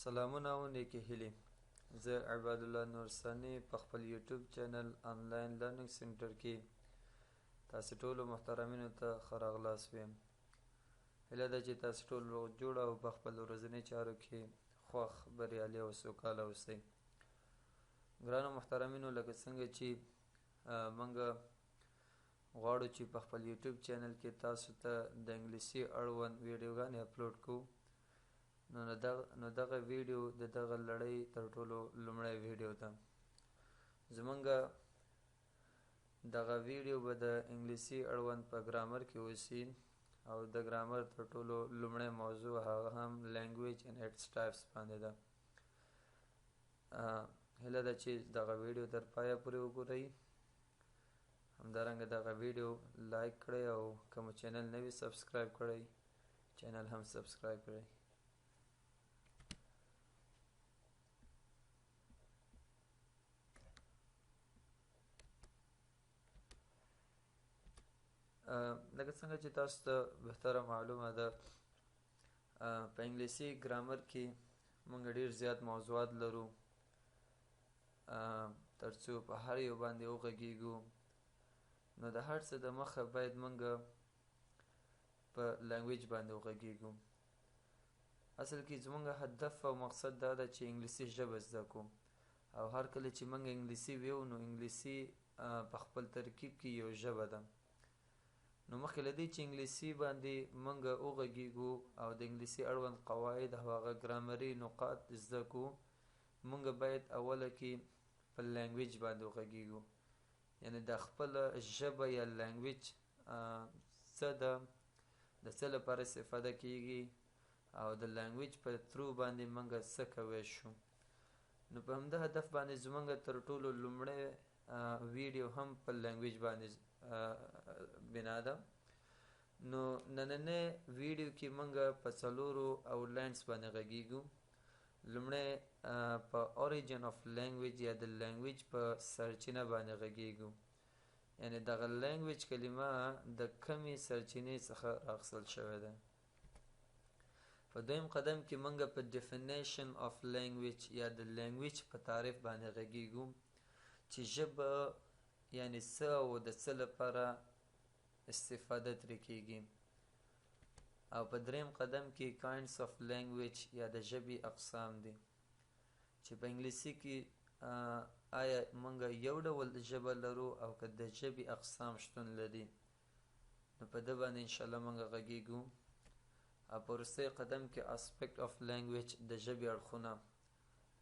سلامونه او نیکې هیلې. زه عبادالله نورستاني په خپل یوټیوب چینل آنلاین لرننګ سنټر کې تاسو ټولو محترمینو ته ښه راغلاست ویم. هیله ده چې تاسو ټول روغ جوړ او په خپل ورځني چارو کې خوښ، بریالي او سوکاله اوسئ. ګرانو محترمینو، لکه څنګه چې موږ غواړو چې په خپل یوټیوب چینل کې تاسو ته د انګلیسي اړوند ویډیوګانې اپلوډ کوو، نو دغه ویډیو د دغه لړۍ تر ټولو لومړی ویډیو ده. زمونږ دغه ویډیو به د انګلیسي اړوند په ګرامر کې اوسي او د ګرامر تر ټولو لومړی موضوع هغه هم لینګویج اینډ اټس ټایپس باندې ده. هیله ده چې دغه ویډیو تر پایه پورې وګورئ. همدارنګه دغه ویډیو لایک کړئ او که مو چینل نه وي سبسکرایب کړئ، چینل هم سبسکرایب کړئ. لکه څنګه چې تاسو ته بهتره معلومه ده، په انګلیسي ګرامر کې موږ ډیر زیات موضوعات لرو ترڅو په هر یو باندې وغږیږو. نو د هر څه د مخه باید موږ په لنګویج باندې وغږیږو. اصل کې زموږ هدف او مقصد دا ده چې انګلیسي ژبه زده کړو، او هر کله چې موږ انګلیسي ویو نو انګلیسي په خپل ترکیب کې یو ژبه ده. نو مخکې له دې چې انګلیسي باندې موږ وغږیږو او د انګلیسي اړوند قواعد او هغه ګرامري نقاط زده کړو، موږ باید اوله کې په لنګویج باندې وغږیږو، یعنې د خپل ژبه یا لنګویج څه ده، د څه لپاره استفاده کیږي او د لنګویج په ترو باندې موږ څه کوی شو. نو په همدا هدف باندې زموږ تر ټولو لومړی ویډیو هم په لنګویج باندې بنا ده. نو نننۍ ویډیو کې موږ په څلورو اولاینز باندې غږیږو. لومړی په اوریجن اف لنګویج یا د لنګویج په سرچینه باندې غږیږو، یعنې دغه لنګویج کلمه د کمې سرچینې څخه راخیستل شوې ده. په دویم قدم کې موږ په ډیفینیشن اف لنګویج یا د لنګویج په تعریف باندې غږیږو چې ژبه یعنې څه او د څه لپاره استفاده ترې کیږي. او په دریم قدم کې کاینډز اف لنګویج یا د ژبې اقسام دي چې په انګلیسي کې آیا موږ یو ډول ژبه لرو او که د ژبې اقسام شتون لري، نو په ده باندې انشاءالله موږ غږیږو. او په وروستي قدم کې اسپیکټ اف لنګویج د ژبې اړخونه،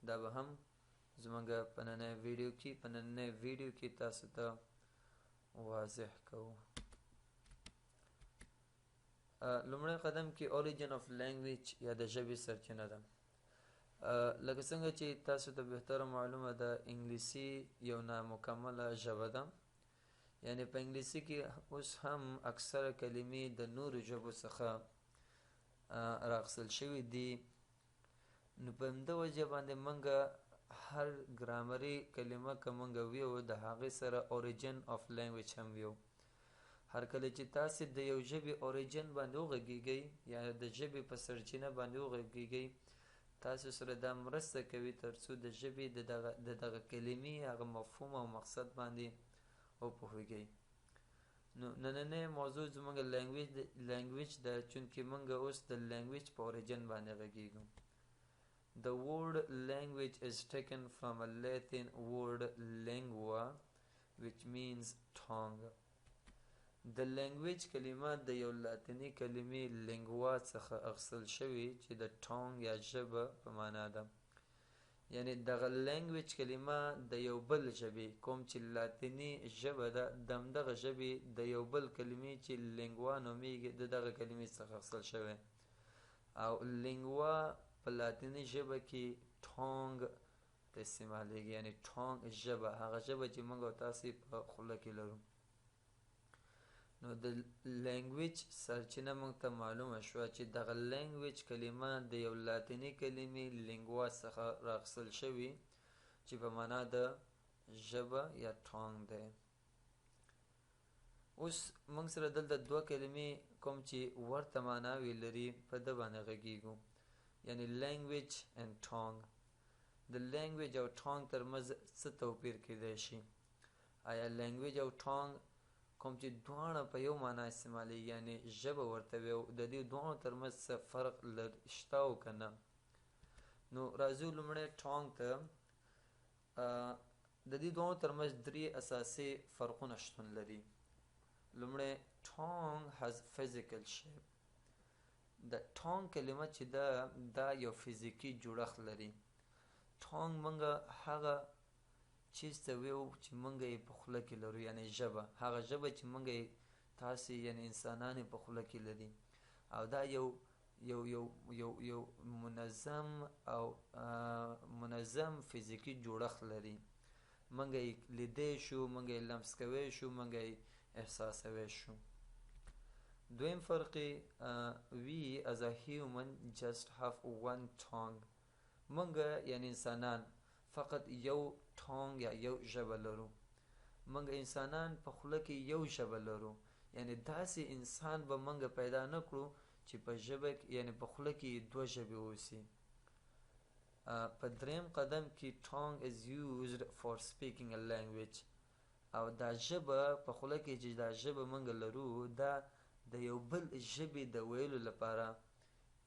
دا به هم زموږ په نننۍ ویډیو کې تاسو ته واضح کوو. لومړی قدم کې اوریجن اف لنګویج یا د ژبې سرچینه ده. لکه څنګه چې تاسو ته بهتره معلومه ده، انګلیسي یو نامکمله ژبه ده، یعنې په انګلیسي کې اوس هم اکثره کلمې د نورو ژبو څخه راخیستل شوي دي. نو په همده وجه باندې موږ هر ګرامري کلمه که موږ ویو د هغې سره اوریجن اف لنګویج هم ویو. هر کله چې تاسې د یو ژبې اوریجن باندې وغږیږئ یا د ژبې په سرچینه باندې وغږیږئ، تاسو سره دا مرسته کوي ترڅو د ژبې د دغه کلمې هغه مفهوم او مقصد باندې وپوهیږئ. نو نننۍ موضوع زموږ لنګویج ده، چونکې موږ اوس د لنګویج په اوریجن باندې غږیږو. The word language is taken from a Latin word lingua, which means tongue. د لنګویج کلمه د یو لاتیني کلمې لینګوا څخه اخیستل شوې چې د ټانګ یا ژبه په معنا ده. یعنې دغه لنګویج کلمه د یو بل ژبې کوم چې لاتیني ژبه ده، د همدغه ژبې د یو بل کلمې چې لینګوا نومیږي د دغه کلمې څخه اخیستل شوې، او لینګوا په لاتیني ژبه کې ټانګ ته استعمالیږي، یعنې ټانګ ژبه، هغه ژبه چې موږ او تاسې په خوله کې لرو. نو د لنګویج سرچینه موږ ته معلومه شوه چې دغه لنګویج کلمه د یو لاتیني کلمې لینګوا څخه راخیستل شوې چې په معنا د ژبه یا ټانګ دی. اوس موږ سره دلته دوه کلمې کوم چې ورته معناوې لري په ده باندې غږیږو. یعنی language and tongue. د language او tongue ترمنځ څه توپیر کیدای شي؟ آیا language او tongue کوم چې دواړه په یو معنا استعمالیږي، یعنی ژبه ورته وي، د دې دواړو ترمنځ څه فرق شته او که نه؟ نو راځو لومړی tongue ته. د دې دواړو ترمنځ درې اساسي فرقونه شتون لري. لومړی، tongue has physical shape. د tongue کلمه چې ده، دا یو فزیکي جوړښت لري. tongue مونږ هغه چیز ته ویو چې مونږ یې په خوله کې لرو، یعنی ژبه، هغه ژبه چې مونږ یې تاسې یعنی انسانان یې په خوله کې لري، او دا یو یو یو یو یو منظم او منظم فزیکي جوړښت لري. مونږ یې لیدی شو، مونږ یې لمس کوی شو، مونږ یې احساسوی شو. دویم فرق، we as a human just have one tongue. مونږ یعنی انسانان فقط یو tongue یا یو ژبه لرو. مونږ انسانان په خوله کې یو ژبه لرو، یعنی داسې انسان به مونږ پیدا نه کړو چې په ژبه کې، یعنی په خوله کې دوه ژبې اوسي. په دریم قدم کې tongue is used for speaking a language. او دا ژبه په خوله کې چې دا ژبه مونږ لرو، دا د یو بل ژبې د ویلو لپاره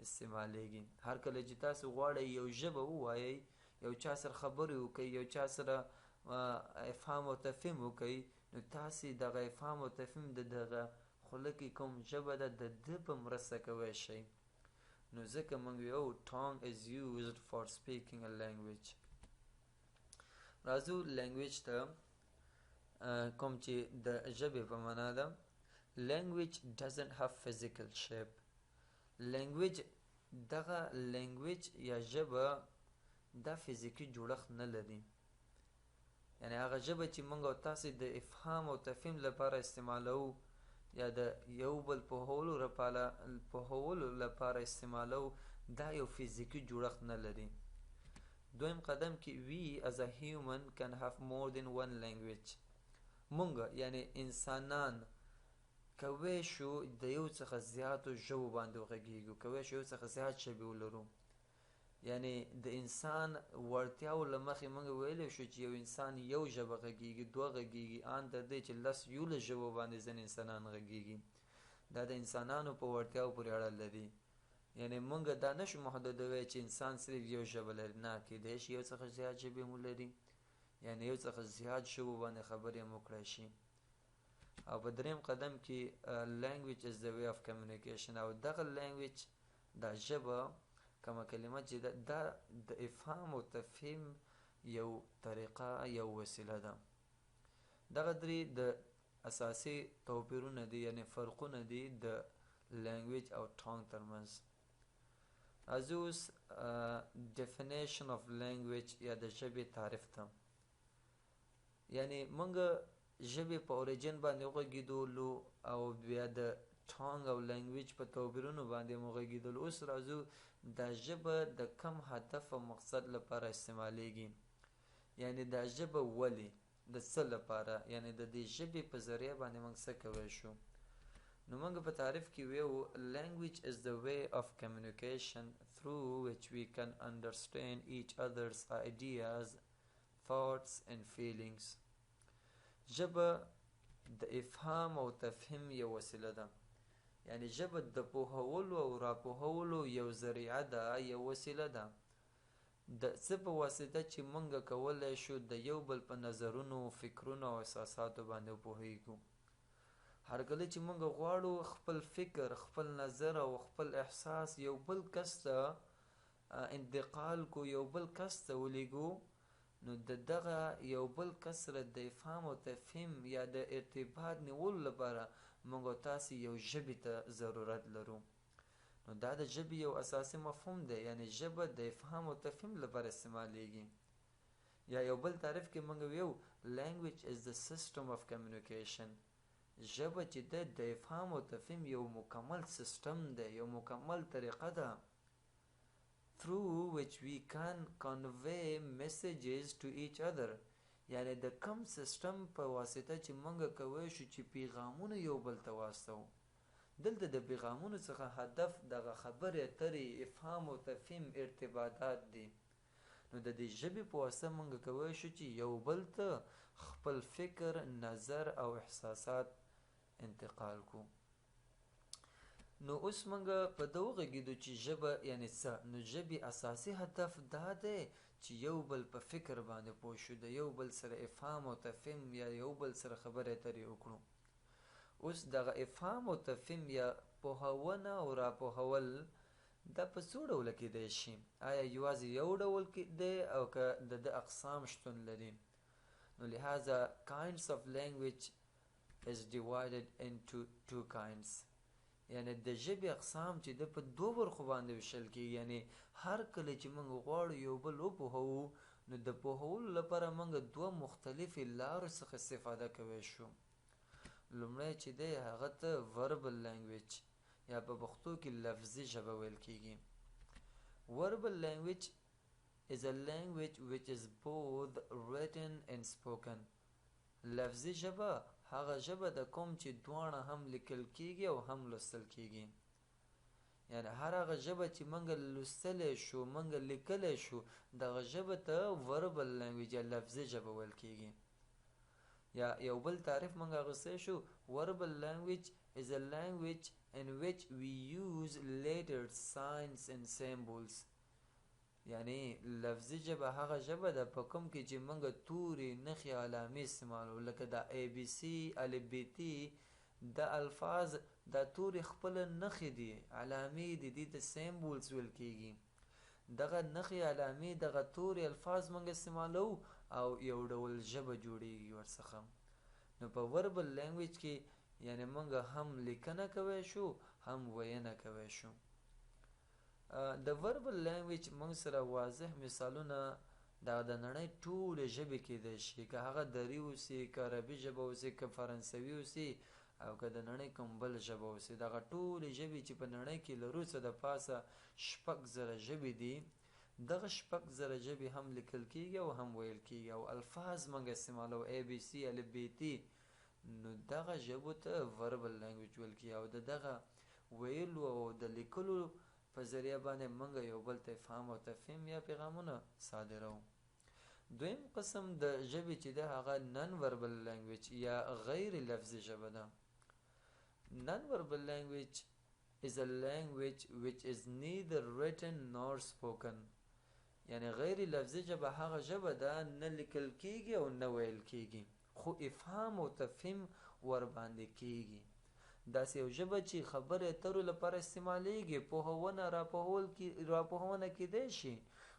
استعمالیږي. هر کله چې تاسو غواړئ یو ژبه ووایئ، یو چا سره خبرې وکړئ، یو چا سره افهام او تفهیم وکړئ، نو تاسې دغه افهام او تفهیم د دغه خوله کې کوم ژبه ده د ده په مرسته کوی شئ. نو ځکه موږ ویو tongue is used for speaking a language. راځو language ته، کوم چې د ژبې په معنا ده. Language doesn't have physical shape. Language، دغه language یا ژبه دا فزیکي جوړښت نه لري، یعنی هغه ژبه چې موږ او تاسې د افهام او تفهیم لپاره استعمالوو یا د یو بل پوهولو لپاره استعمالوو، دا یو فزیکي جوړښت نه لري. دویم قدم کې we as a human can have more than one language. مونږ یعنی انسانان کوی شو د یو څخه زیاتو ژبو باندې وغږیږو، کوی شو یو څخه زیات ژبې ولرو. یعنی د انسان وړتیاو له مخې موږ ویلی شو چې یو انسان یو ژبه غږیږي، دوه غږیږي، ان تر دې چې 10 11 ژبو باندې ځینې انسانان غږیږي. دا د انسانانو په وړتیاو پورې اړه لري. یعنی موږ دا نشو محدودوی چې انسان صرف یو ژبه لري، نه، کیدای شي یو څخه زیات ژبې هم ولري، یعنی یو څخه زیات ژبو باندې خبرې هم وکړای شي. او په دریم قدم کې language is the way of communication. او دغه language، دا ژبه کومه کلمه چې ده، دا د افهام او تفهیم یو طریقه، یو وسیله ده. دغه درې د اساسي توپیرونه دي، یعنی فرقونه دي د language او tongue ترمنځ. راځو اوس definition of language یا د ژبې تعریف ته. یعنی موږ ژبې په origin باندې وغږېدلو او بیا د tongue او language په توپیرونو باندې مو غږېدلو. اوس راځو دا ژبه د کم هدف او مقصد لپاره استعمالیږي، یعنی دا ژبه ولې، د څه لپاره، یعنی د دې ژبې په ذریعه باندې موږ څه کوی شو. نو موږ په تعریف کې ویو language is the way of communication through which we can understand each other's ideas, thoughts and feelings. ژبه د افهام او تفهیم یو وسیله ده، یعنی ژبه د پوهولو او راپوهولو یو ذریعه ده، یو وسیله ده، د څه په واسطه چې موږ کولی شو د یو بل په نظرونو، فکرونو او احساساتو باندې وپوهیږو. هر کله چې موږ غواړو خپل فکر، خپل نظر او خپل احساس یو بل کس ته انتقال کو، یو بل کس ته ولیږو، نو د دغه یو بل کس سره د افهام او تفهیم یا د ارتباط نیولو لپاره موږ او تاسې یو ژبې ته ضرورت لرو. نو دا د ژبې یو اساسي مفهوم دی، یعنی ژبه د افهام او تفهیم لپاره استعمالیږي. یا یو بل تعریف کې موږ ویو language is the system of communication. ژبه چې ده د افهام او تفهیم یو مکمل سیستم دی، یو مکمل طریقه ده through which we can convey messages to each other. یعنی د کم سیستم په واسطه چې موږ کوی شو چې پیغامونه یو بل ته واستوو. دلته د پیغامونو څخه هدف دغه خبرې اترې، افهام او تفهیم، ارتباطات دي. نو د دې ژبې په واسطه موږ کولی شو چې یو بل ته خپل فکر، نظر او احساسات انتقال کو. نو اوس موږ په ده وغږېدو چې ژبه یعنې څه؟ نو ژبې اساسي هدف دا دی چې یو بل په فکر باندې پوه شو، د یو بل سره افهام او تفهیم یا یو بل سره خبرې اترې وکړو. اوس دغه افهام او تفهیم یا پوهونه او راپوهول دا په څو ډوله کېدای شي؟ آیا یوازې یو ډول کې دی او که د ده اقسام شتون لري؟ نو لہذا kinds of language is divided into two kinds، یعنی د ژبې اقسام چې د په دوو برخو باندې ویشل کېږي. یعنی هر کله چې موږ غواړو یو بل وپوهوو، نو د پوهولو لپاره موږ دوه مختلفې لارو څخه استفاده کوی شو. لومړی چې دی هغه ته verbal language یا په پښتو کې لفظي ژبه ویل کېږي. Verbal language is a language which is both written and spoken. لفظي ژبه هغه ژبه ده کوم چې دواړه هم لیکل کېږي او هم لوستل کېږي. یعنی هر هغه ژبه چې موږ لوستلی شو، موږ لیکلی شو، دغه ژبه ته verbal language یا لفظي ژبه ویل کېږي. یا یو بل تعریف موږ اخیستی شو، verbal language is a language in which we use letters, signs and symbols. یعنی لفظي ژبه هغه ژبه ده په کوم کې چې موږ توري، نښې، علامې استعمالو، لکه دا ای بي سي، الف بي تي، دا الفاظ، دا توري خپله نښې دي، علامې دي، دې ته symbols ویل کېږي. دغه نښې، علامې، دغه توري، الفاظ موږ استعمالو او یو ډول ژبه جوړیږي ورڅخه. نو په verbal language کې یعنی موږ هم لیکنه کوی شو، هم وینا کوی شو. د verbal language موږ سره واضح مثالونه دا د نړۍ ټولې ژبې کېدای شي، که هغه دري اوسي، که عربي ژبه اوسي، که فرانسوي اوسي او که د نړۍ کوم بل ژبه اوسي. دغه ټولې ژبې چې په نړۍ کې لرو، څه د پاسه 6000 ژبې دي، دغه 6000 ژبې هم لیکل کېږي او هم ویل کېږي او الفاظ موږ استعمالو، ای بي سي، الف بي تي. نو دغه ژبو ته verbal language ویل کېږي او د دغه ویلو او د لیکلو په ذریعه باندې موږ یو بل ته افهام او تفهیم یا پیغامونه صادروو. دویم قسم د ژبې چې ده هغه non verbal language یا غیر لفظي ژبه ده. Non verbal language is a language which is neither written nor spoken. یعنی غیر لفظي ژبه هغه ژبه ده نه لیکل کېږي او نه ویل کېږي، خو افهام او تفهیم ورباندې کېږي. داسې یو ژبه چې خبرې اترو لپاره استعمالیږي، پوهونه راپوهونه کېدای شي،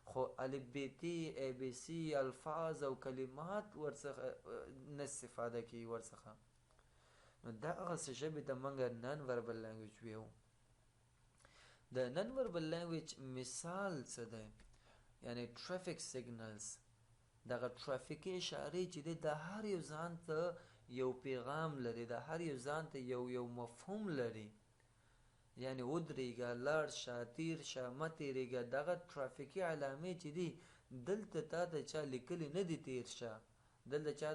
خو الف بي تي، ای بي سي، الفاظ او کلمات ورڅخه نه استفاده کیږي ورڅخه. نو دغسې ژبې ته موږ non verbal language ویو. د non verbal language مثال څه دی؟ یعنی traffic signals، دغه ترافیکي اشارې چې دی، دا هر یو ځان ته یو پیغام لري، دا هر یو ځان ته یو یو مفهوم لري. یعنی ودرېږه، لاړ شه، تیر شه، مه تېرېږه. دغه ترافیکي علامې چې دي، دلته تا ته چا لیکلي نه دي تیر شه، دلته چا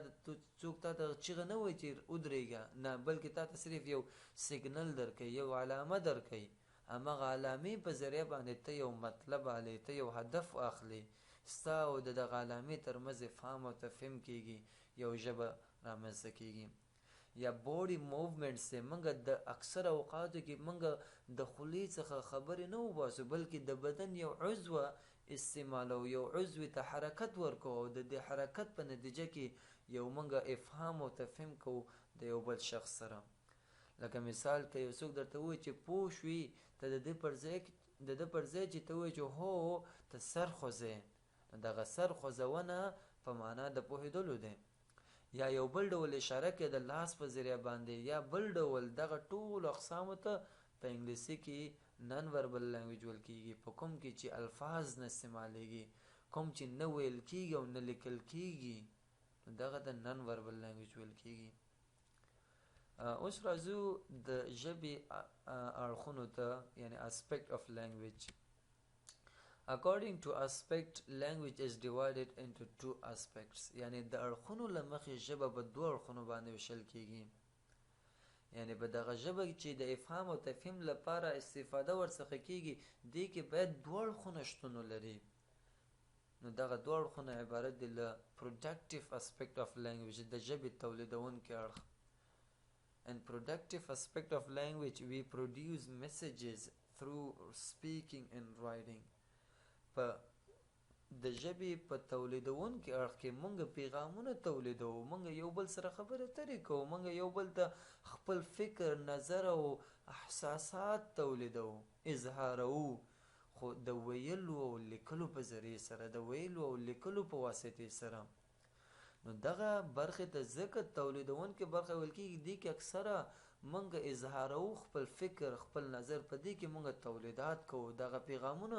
څوک تا ته چیغه نه وایي چې ودرېږه، نه، بلکې تا ته صرف یو سیګنل درکوي، یو علامه درکوي. هماغه علامې په ذریعه باندې ته یو مطلب اخلې، ته یو هدف اخلې، ستا او د دغه علامې ترمنځ افهام او تفهیم کېږي، یو ژبه رامنځته کېږي. یا body movements دی، موږ د اکثره اوقاتو کې موږ د خولې څخه خبرې نه وباسو، بلکې د بدن یو عضو استعمالو، یو عضو ته حرکت ورکوو او د دې حرکت په نتیجه کې یو موږ افهام او تفهیم کوو د یو بل شخص سره. لکه مثال که یو څوک درته ووایي چې پوه شوي، ته د ده پر ځای چې ته ووایې چې هو، ته سر خوځې، نو دغه سر خوځونه په معنا د پوهېدلو دی. یا یو بل ډول اشاره کې د لاس په ذریعه باندې یا بل ډول، دغه ټولو اقسامو ته په انګلیسي کې non verbal language ویل کېږي، په کوم کې چې الفاظ نه استعمالیږي، کوم چې نه ویل کېږي او نه لیکل کېږي، نو دغه ته non verbal language ویل کېږي. اوس راځو د ژبې اړخونو ته، یعنی aspect of language. According to aspect, language is divided into two aspects. یعنی د اړخونو له مخې ژبه په دوه اړخونو باندې ویشل کیږي. یعنې په دغه ژبه کې چې د افهام او تفهیم لپاره استفاده ورڅخه کیږي، دې کې باید دوه اړخونه شتون ولري. نو دغه دوه اړخونه عبارت دي له productive aspect of language، د ژبې تولیدونکي اړخ. In productive aspect of language, we produce messages through speaking and writing. په د ژبې په تولیدونکي اړخ کې مونږ پیغامونه تولیدوو، مونږ یو بل سره خبرې اترې کوو، مونږ یو بل ته خپل فکر، نظر او احساسات تولیدوو، اظهاروو، خو د ویلو او لیکلو په ذریعه سره، د ویلو او لیکلو په واسطې سره. نو دغه برخې ته ځکه تولیدونکې برخه ویل کېږي، دې کې اکثره مونږ اظهاروو خپل فکر، خپل نظر، په دې کې مونږ تولیدات کوو، دغه پیغامونه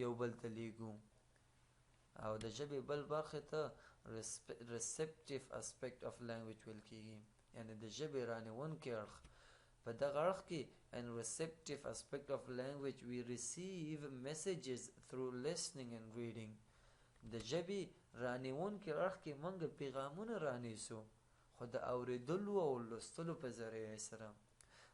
یو بل ته لیږو. او د ژبې بل برخې ته receptive aspect of language ویل کېږي، یعنې د ژبې رانیونکی اړخ. په دغه اړخ کې in receptive aspect of language we receive messages through listening and reading. د ژبې رانیونکي اړخ کې مونږ پیغامونه رانیسو، خو د اورېدلو او لوستلو په ذریعه سره.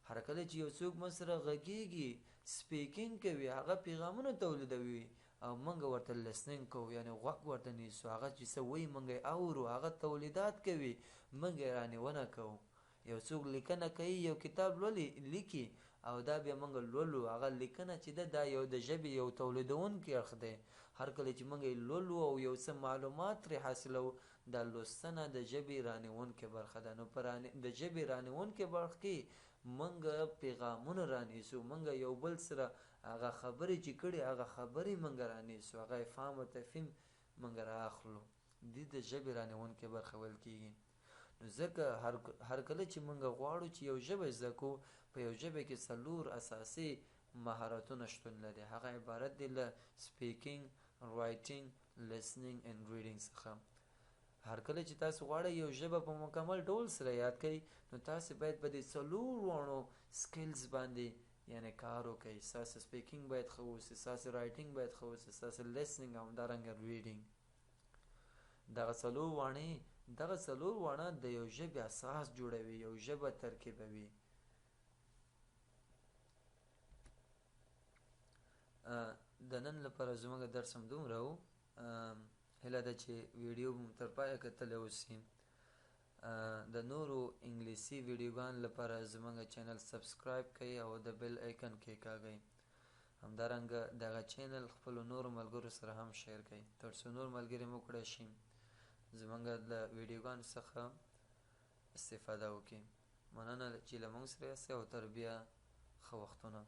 هر کله چې یو څوک مونږ سره غږیږي، speaking کوي، هغه پیغامونه تولیدوي او مونږ ورته listening کوو، یعنې غوږ ورته نیسو، هغه چې څه وایي مونږ یې اورو، هغه تولیدات کوي، مونږ یې رانیونه کوو. یو څوک لیکنه کوي، یو کتاب لولي، لیکي او دا بیا مونږ لولو، هغه لیکنه چې ده دا یو د ژبې یو تولیدونکی اړخ دی. هر کله چې مونږ یې لولو او یو څه معلومات ترې حاصلوو، دا لوستنه د ژبې رانیونکې برخه ده. نو په د ژبې رانیونکې برخه کې مونږ پیغامونه رانیسو، مونږ یو بل سره هغه خبرې چې کړي هغه خبرې مونږ رانیسو، هغه افهام او تفهیم مونږ رااخلو. دې د ژبې رانیونکې برخه ویل کېږي. نو ځکه هر کله چې مونږ غواړو چې یو ژبه زده کړو، په یو ژبه کې څلور اساسي مهارتونه شتون لري، هغه عبارت دي له speaking، writing، listening and reading څخه. هر کله چې تاسو غواړئ یو ژبه په مکمل ډول سره یاد کړئ، نو تاسو باید په دې څلور واړو skills باندې یعنې کار وکړئ. ستاسو speaking باید ښه اوسي، ستاسو writing باید ښه اوسي، ستاسو listening او همدارنګه reading. دغه څلور واڼې، دغه څلور واڼه د یو ژبې اساس جوړوي، یو ژبه ترکیبوي. د نن لپاره زموږ درس هم دومره و. هیله ده چې ویډیو مو تر پایه کتلی اوسي. د نورو انګلیسي ویډیوګانو لپاره زموږ channel subscribe کړئ او د bell icon کېکاږئ. همدارنګه دغه channel خپلو نورو ملګرو سره هم share کړئ، تر څو نور ملګري مو وکړای شي زموږ له ویډیوګانو څخه استفاده وکړي. مننه چې له موږ سره یاست او تر بیا ښه وختونه.